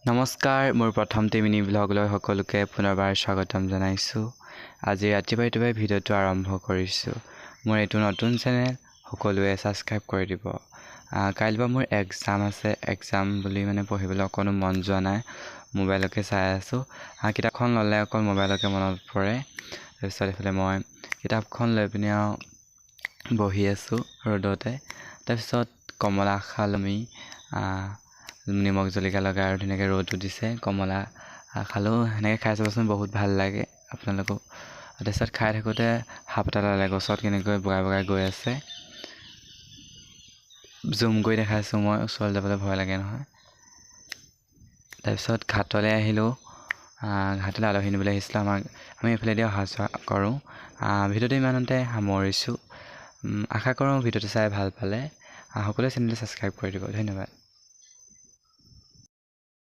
নমস্কাৰ, মোৰ প্ৰথমটি মিনি ব্লগলৈ সকলোকে পুনৰবাৰ স্বাগতম জনাইছোঁ। আজি ৰাতিপুৱাই ৰাতিপুৱাই ভিডিঅ'টো আৰম্ভ কৰিছোঁ। মোৰ এইটো নতুন চেনেল, সকলোৱে ছাবস্ক্ৰাইব কৰি দিব। কাইলৈ পৰা মোৰ এক্সাম আছে। এক্সাম বুলি মানে পঢ়িবলৈ অকণো মন যোৱা নাই, মোবাইলকে চাই আছোঁ। কিতাপখন ল'লে অকল মোবাইলকে মনত পৰে। তাৰপিছত এইফালে মই কিতাপখন লৈ পিনে আৰু বহি আছোঁ ৰ'দতে। তাৰপিছত কমলা খালোঁ আমি নিমখ জলকীয়া লগাই, আৰু ধুনীয়াকৈ ৰ'দো দিছে, কমলা খালোঁ। সেনেকৈ খাই চাবচোন, বহুত ভাল লাগে আপোনালোকেও। তাৰপিছত খাই থাকোঁতে সাপ এটা ওলালে গছত, কেনেকৈ বগাই বগাই গৈ আছে, জুম কৰি দেখাইছোঁ মই। ওচৰলৈ যাবলৈ ভয় লাগে নহয়। তাৰপিছত ঘাটলৈ আহিলোঁ। ঘাটলৈ আলহী নিবলৈ আহিছিলোঁ আমাক। আমি এইফালেদি অহা যোৱা কৰোঁ। ভিডিঅ'টো ইমানতে সামৰিছোঁ। আশা কৰোঁ ভিডিঅ'টো চাই ভাল পালে। সকলোৱে চেনেলটো ছাবস্ক্ৰাইব কৰি দিব। ধন্যবাদ।